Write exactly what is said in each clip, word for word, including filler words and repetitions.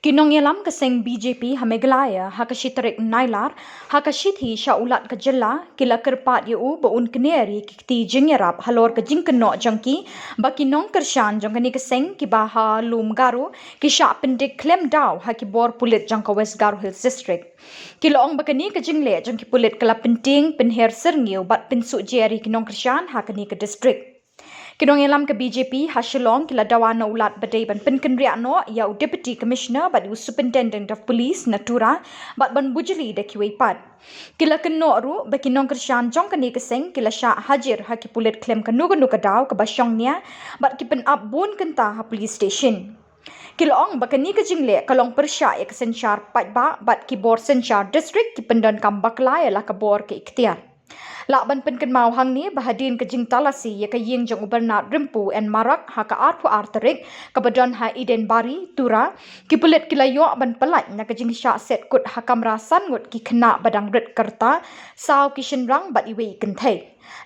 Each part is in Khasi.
Ki nongïalam ka seng B J P ha Meghalaya ha ka shi tarik Nailar, ha ka shithi sha u Lat ka jylla, ki la kyrpad ïa u ba un kner ïa ki kti jingïarap halor ka jingkynnoh jong ki ba ki nongkyrshan jong kane ka seng kiba ha lum Garo ki shah pyndik khlem daw ha ki bor pulit jong ka West Garo Hills District. Ki la ong ba kane ka jingleh jong ki pulit ka la pyntieng pynher syrngiew bad pynsuhjer ïa ki nongkyrshan ha kane ka district. Ki nongïalam ka B J P ha Shillong ki la dawa na u Lat ba dei ban pynkynriah noh ïa u Deputy Commissioner bad u Superintendent of Police na Tura bad ban bujli da kiwei pat. Ki la kynnoh ruh ba ki nongkyrshan jong kane ka seng ki la shah hajir ha ki pulit khlem kano kano ka daw kaba shong nia bad ki pynap bun kynta ha police station. Ki la ong ba kane ka jingleh ka long pyrshah ïa ka synshar paidbah bad ki bor synshar district ki pyndonkam bakla ïa la ka bor ka iktiar. Lah ban pynkynmaw hangne ba hadien ka jingtalasi ïa ka ïing jong u Bernard Rympu N Marak ha ka arphew ar tarik kaba don ha Eden Bari, Tura, ki pulit ki la ïoh ban pyllait na ka jingshah set kut ha kamra san ngut ki khynnah ba dang rit ka rta, saw ki shynrang bad iwei i kynthei.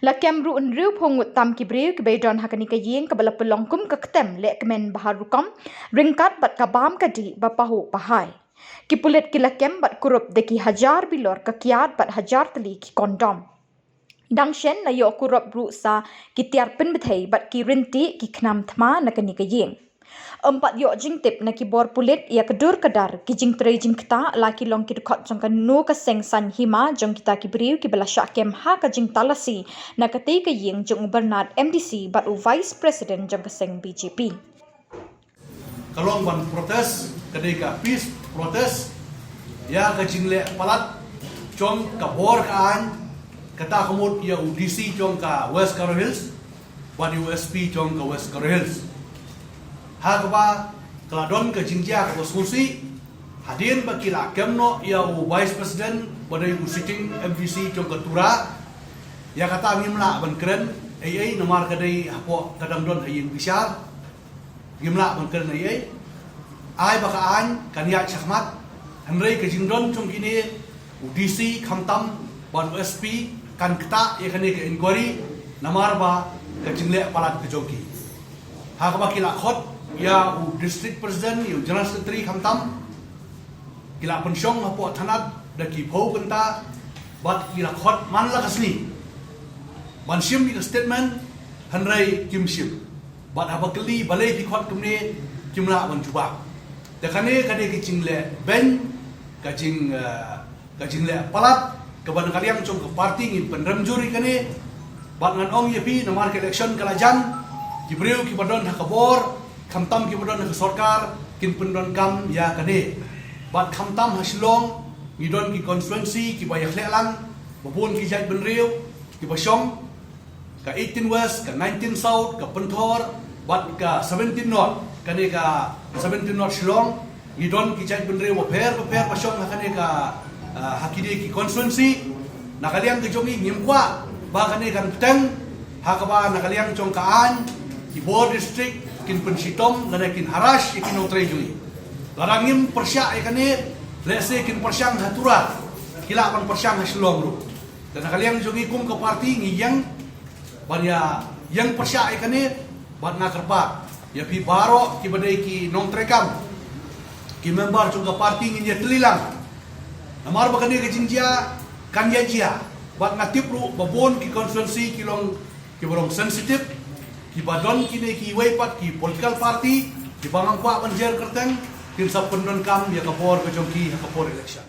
La kem ruh hynriewphew ngut tam ki briew kiba ïadon ha kane ka ïing kaba la pynlong kum ka ktem leh kmen ba ha rukom, ryngkat bad ka bam ka dih ba pahuh pahai. Ki pulit ki la kem bad kurup da ki hajar bilor ka kiad bad hajar tylli ki kondom. Dang shen la ïoh kurup ruh sa ki tiar pynbthei bad ki ryntieh ki khnam thma na kane ka ïing. Ym pat ïoh jingtip na ki bor pulit ïa ka dur ka dar ki jingtrei jingktah la ki long ki dkhot jong kano ka seng saiñ hima jong kita ki briew kiba la shah kem ha ka jingtalasi na katei ka ïing jong u Bernard M D C bad u Vice President jong ka seng B J P. Ka long ban protest, ka dei ka peace protest ïa ka jingleh palat jong ka bor ka aiñ, kata ka mut ïa u D C jong ka West Garo Hills bad ïa u S P jong ka West Garo Hills. Ha kaba ka la don ka jingjia kaba sngewsih hadien ba ki la kem noh ïa u Vice President ba dei u sitting M D C jong ka Tura. Ïa kata ngim lah ban kren ei ei namar ka dei hapoh ka dang don ha ïing bishar. Ngim lah ban kren ei ei. Ai ba ka aiñ kan ïaid shakhmat, hynrei ka jingdon jong kine u D C khamtam bad u S P kan ktah ïa kane ka inquiry namar ba ka jingleh palat ka jong ki. Ha kaba ki la khot ïa u District President, ïa u General Secretary khamtam, ki la pynshong hapoh thanat da ki phew kynta bad ki la khot man la ka sngi ban shim ïa ka statement, hynrei kim shim. Bad haba kylli balei phi khot kumne, kim lah ban jubab. Te kane ka dei ka jingleh beiñ, ka jing, eh, ka jingleh palat kaba na ka liang jong ka party ngin pynrem jur ïa kane. Bad ngan ong ïa phi namar ka election ka la jan, ki briew kiba don ha ka bor khamtam kiba don ha ka sorkar kin pyndonkam ïa kane. Bad khamtam ha Shillong ngi don ki constituency kiba ïakhleh lang, ba bun ki jaitbynriew kiba shong, ka eighteen West, ka nineteen South, ka Pynthor bad ka seventeen North. Kane ka seventeen North Shillong ngi don ki jaitbynriew bapher bapher ba shong ha kane ka, ah, ha kine ki constituency. Na ka liang ka jong ngi ngim kwah ba kane kan bteng ha kaba na ka liang jong ka aiñ ki bor district kin pynshitom lane kin harass ïa ki nongtrei jong ngi. Lada ngim pyrshah ïa kane, lehse kin pyrshang ha Tura, ki lah ban pyrshang ha Shillong ruh. Te na ka liang jong ngi kum ka party ngi ïeng ban ïa ïeng pyrshah ïa kane bad nga kyrpad ïa phi baroh kiba dei ki nongtrei kam, ki member jong ka party ngin ïatylli lang. Namar ba kane ka jingjia kan ïa jia bad nga tip ruh ba bun ki constituency ki long kiba long sensitive, kiba don kine kiwei pat ki political party kiba ngam kwah ban jer kyrteng, kin sa pyndonkam ïa ka bor ka jong ki ha ka por election.